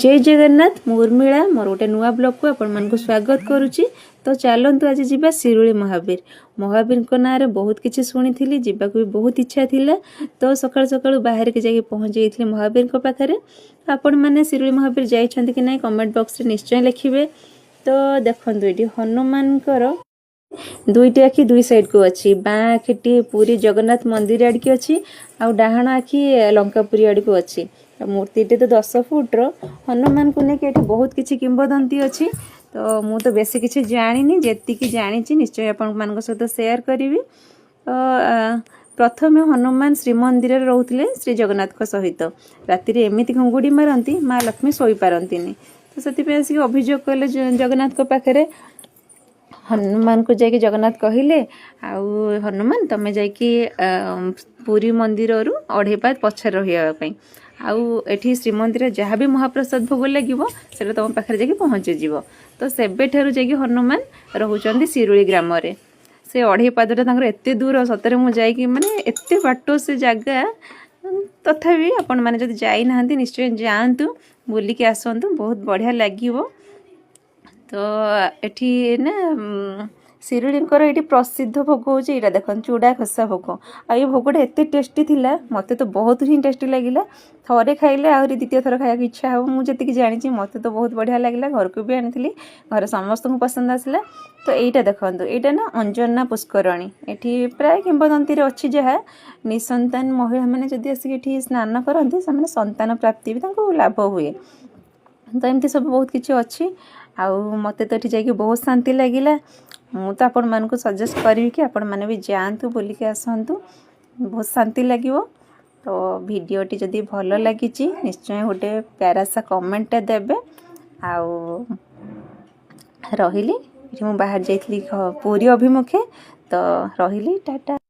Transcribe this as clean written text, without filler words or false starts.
ଜୟ ଜଗନ୍ନାଥ। ମୁଁ ଉର୍ମିଳା, ମୋର ଗୋଟେ ନୂଆ ବ୍ଲଗକୁ ଆପଣମାନଙ୍କୁ ସ୍ୱାଗତ କରୁଛି। ତ ଚାଲନ୍ତୁ, ଆଜି ଯିବା ଶିରୁଳି ମହାବୀର। ମହାବୀରଙ୍କ ନାଁରେ ବହୁତ କିଛି ଶୁଣିଥିଲି, ଯିବାକୁ ବି ବହୁତ ଇଚ୍ଛା ଥିଲା। ତ ସକାଳୁ ସକାଳୁ ବାହାରିକି ଯାଇକି ପହଞ୍ଚି ଯାଇଥିଲି ମହାବୀରଙ୍କ ପାଖରେ। ଆପଣମାନେ ଶିରୁଳି ମହାବୀର ଯାଇଛନ୍ତି କି ନାହିଁ, କମେଣ୍ଟ ବକ୍ସରେ ନିଶ୍ଚୟ ଲେଖିବେ। ତ ଦେଖନ୍ତୁ, ଏଠି ହନୁମାନଙ୍କର ଦୁଇଟି ଆଖି ଦୁଇ ସାଇଡ୍କୁ ଅଛି। ବାଁ ଆଖିଟି ପୁରୀ ଜଗନ୍ନାଥ ମନ୍ଦିର ଆଡ଼ିକି ଅଛି ଆଉ ଡାହାଣ ଆଖି ଲଙ୍କାପୁରୀ ଆଡ଼ିକୁ ଅଛି। ମୂର୍ତ୍ତିଟି ତ 10 ଫୁଟର। ହନୁମାନଙ୍କୁ ନେଇକି ଏଠି ବହୁତ କିଛି କିମ୍ବଦନ୍ତୀ ଅଛି। ତ ମୁଁ ତ ବେଶୀ କିଛି ଜାଣିନି, ଯେତିକି ଜାଣିଛି ନିଶ୍ଚୟ ଆପଣମାନଙ୍କ ସହିତ ସେୟାର କରିବି। ତ ପ୍ରଥମେ ହନୁମାନ ଶ୍ରୀମନ୍ଦିରରେ ରହୁଥିଲେ ଶ୍ରୀ ଜଗନ୍ନାଥଙ୍କ ସହିତ। ରାତିରେ ଏମିତି ଘୁଙ୍ଗୁଡ଼ି ମାରନ୍ତି, ମା ଲକ୍ଷ୍ମୀ ଶୋଇପାରନ୍ତିନି। ତ ସେଥିପାଇଁ ଆସିକି ଅଭିଯୋଗ କଲେ ଜଗନ୍ନାଥଙ୍କ ପାଖରେ। ହନୁମାନଙ୍କୁ ଯାଇକି ଜଗନ୍ନାଥ କହିଲେ, ଆଉ ହନୁମାନ, ତମେ ଯାଇକି ପୁରୀ ମନ୍ଦିରରୁ ଅଢ଼େଇ ପାଦ ପଛରେ ରହିବା ପାଇଁ, ଆଉ ଏଠି ଶ୍ରୀମନ୍ଦିରରେ ଯାହା ବି ମହାପ୍ରସାଦ ଭୋଗ ଲାଗିବ, ସେଇଟା ତମ ପାଖରେ ଯାଇକି ପହଞ୍ଚିଯିବ। ତ ସେବେଠାରୁ ଯାଇକି ହନୁମାନ ରହୁଛନ୍ତି ଶିରୁଳି ଗ୍ରାମରେ। ସେ ଅଢ଼େଇ ପାଦଟା ତାଙ୍କର ଏତେ ଦୂର, ସତରେ ମୁଁ ଯାଇକି ମାନେ ଏତେ ବାଟ ସେ ଜାଗା। ତଥାପି ଆପଣମାନେ ଯଦି ଯାଇନାହାନ୍ତି, ନିଶ୍ଚୟ ଯାଆନ୍ତୁ, ବୁଲିକି ଆସନ୍ତୁ, ବହୁତ ବଢ଼ିଆ ଲାଗିବ। ତ ଏଠି ନା ଶିରୁଳିଙ୍କର ଏଇଠି ପ୍ରସିଦ୍ଧ ଭୋଗ ହେଉଛି ଏଇଟା ଦେଖନ୍ତୁ, ଚୁଡ଼ା ଖସା ଭୋଗ। ଆଉ ଏ ଭୋଗଟା ଏତେ ଟେଷ୍ଟି ଥିଲା, ମୋତେ ତ ବହୁତ ହିଁ ଟେଷ୍ଟି ଲାଗିଲା। ଥରେ ଖାଇଲେ ଆହୁରି ଦ୍ୱିତୀୟ ଥର ଖାଇବାକୁ ଇଚ୍ଛା ହେବ, ମୁଁ ଯେତିକି ଜାଣିଛି। ମୋତେ ତ ବହୁତ ବଢ଼ିଆ ଲାଗିଲା, ଘରକୁ ବି ଆଣିଥିଲି, ଘରେ ସମସ୍ତଙ୍କୁ ପସନ୍ଦ ଆସିଲା। ତ ଏଇଟା ଦେଖନ୍ତୁ, ଏଇଟା ନା ଅଞ୍ଜନା ପୁଷ୍କରଣୀ। ଏଠି ପ୍ରାୟ କିମ୍ବଦନ୍ତୀରେ ଅଛି ଯାହା, ନିସନ୍ତାନ ମହିଳାମାନେ ଯଦି ଆସିକି ଏଠି ସ୍ନାନ କରନ୍ତି, ସେମାନେ ସନ୍ତାନ ପ୍ରାପ୍ତି ବି ତାଙ୍କୁ ଲାଭ ହୁଏ। ତ ଏମିତି ସବୁ ବହୁତ କିଛି ଅଛି। ଆଉ ମୋତେ ତ ଏଠି ଯାଇକି ବହୁତ ଶାନ୍ତି ଲାଗିଲା। ମୁଁ ତ ଆପଣମାନଙ୍କୁ ସଜେଷ୍ଟ କରିବି କି ଆପଣମାନେ ବି ଯାଆନ୍ତୁ, ବୁଲିକି ଆସନ୍ତୁ, ବହୁତ ଶାନ୍ତି ଲାଗିବ। ତ ଭିଡ଼ିଓଟି ଯଦି ଭଲ ଲାଗିଛି, ନିଶ୍ଚୟ ଗୋଟେ ପ୍ୟାରାସା କମେଣ୍ଟଟା ଦେବେ। ଆଉ ରହିଲି, ଏଠି ମୁଁ ବାହାରି ଯାଇଥିଲି ପୁରୀ ଅଭିମୁଖେ। ତ ରହିଲି, ଟାଟା।